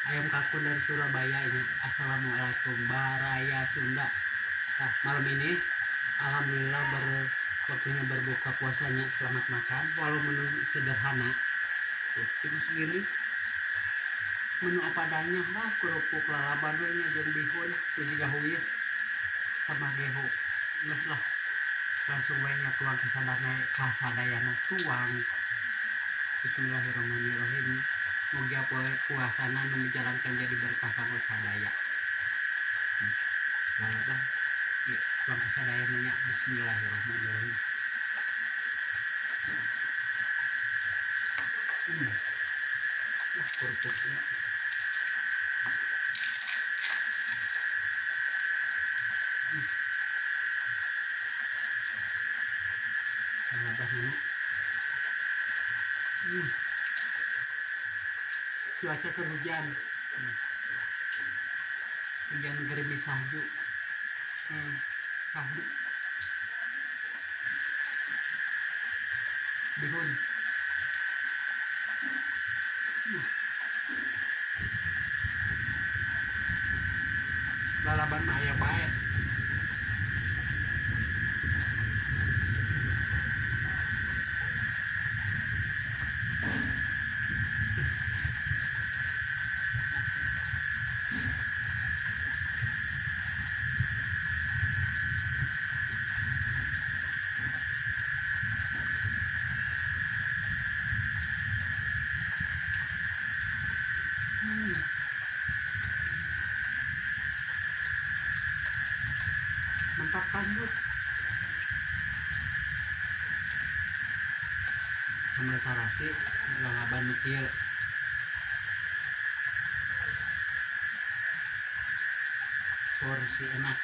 Ayam kalkun dari Surabaya ini. Assalamualaikum Baraya Sunda. Nah, malam ini alhamdulillah waktunya berbuka puasanya. Selamat makan walau menu sederhana. Tuh, cuma segini menu apa adanya lah, kerupuk lalaban we nya jeung bihun, tuh juga huis sama gehu. Geus lah, langsung we nya tuang kasadana kasadayana tuang. Bismillahirrahmanirrahim. Mugia puasana nu dijalankan jadi berkah kanggo sadaya. Lah, ya, tuang kasadayana nya. Bismillahirrahmanirrahim. Wah, kerupuknya. Lalaban. Cuaca keur hujan. Hujan gerimis salju. Salju. Bihun. Lalaban mah aya bae. Mantap lanjut. Sambal tarasi lalaban nu kieu. Porsi enak.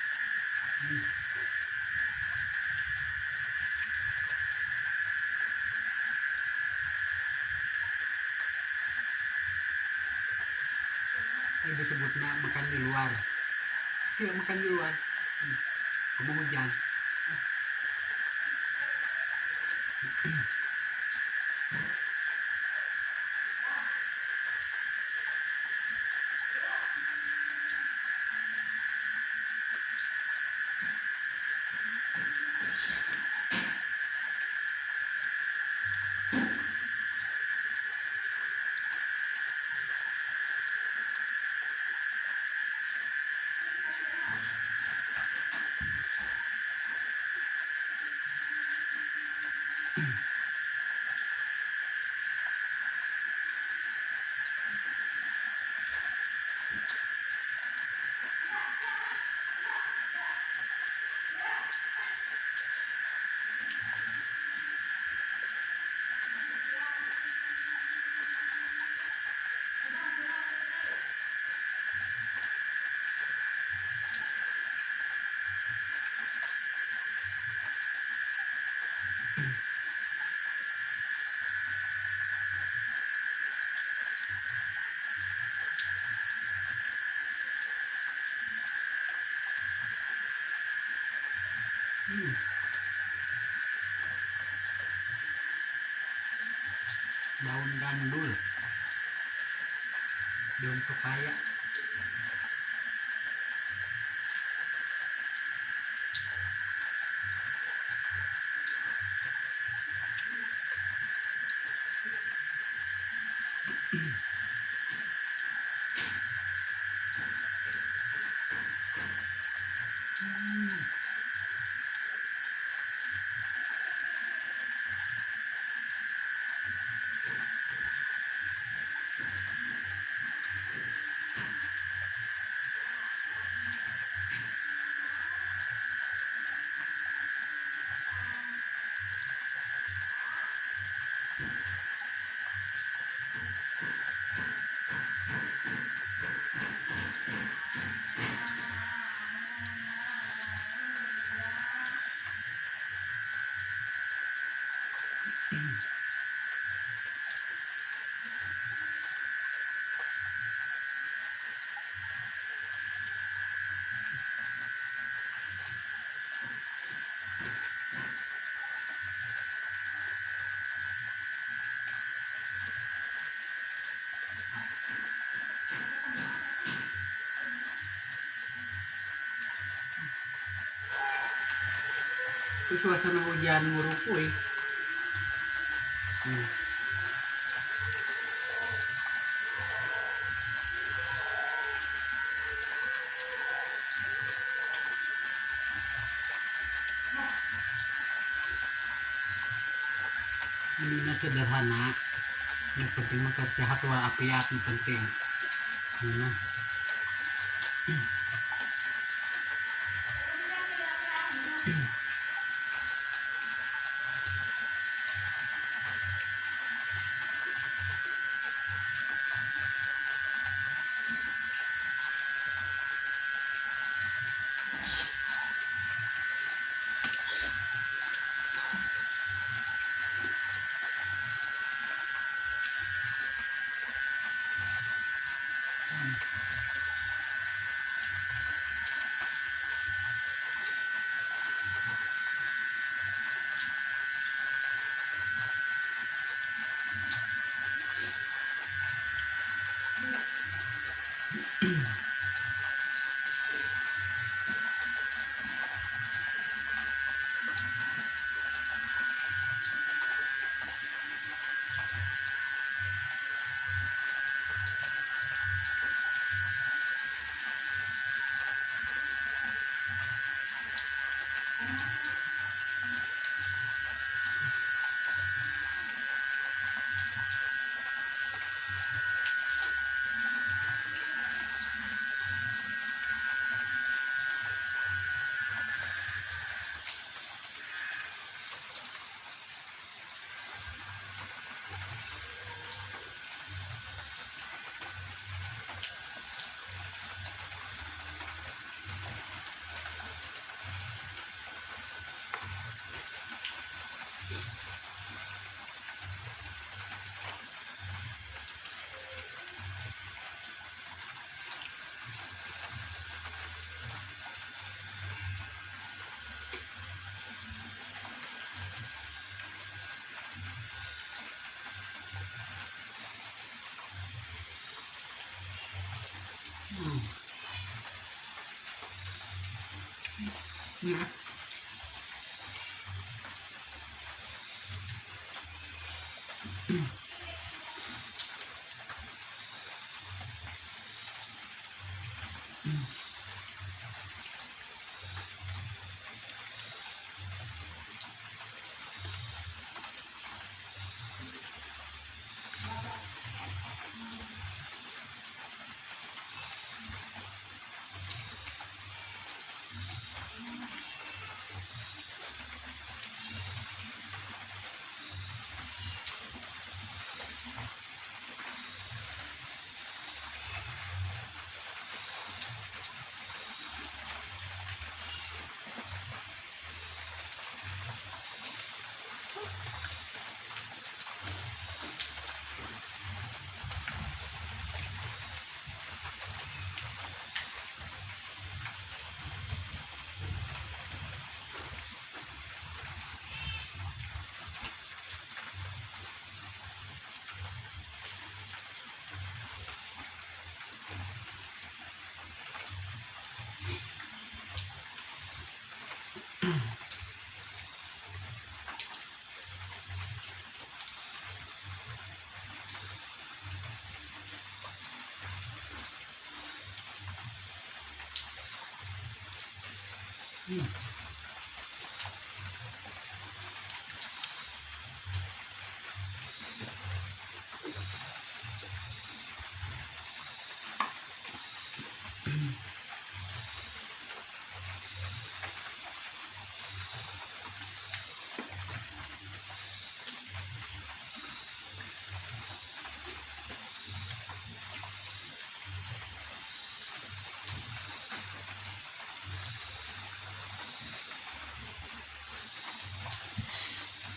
Ini disebutnya makan di luar. Iya, makan di luar. Kamu hujan. Daun gandul, daun pepaya. Suasana hujan ngurupuy. Ini sederhana, yang penting mah sehat walafiat, yang penting. Nah. Nah.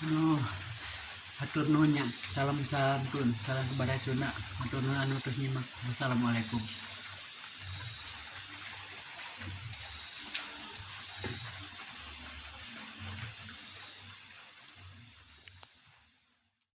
Aduh, hatur nuhun nya. Salam santun, salam kepada Sunda. Hatur nuhun anu tos nyimak. Wassalamualaikum.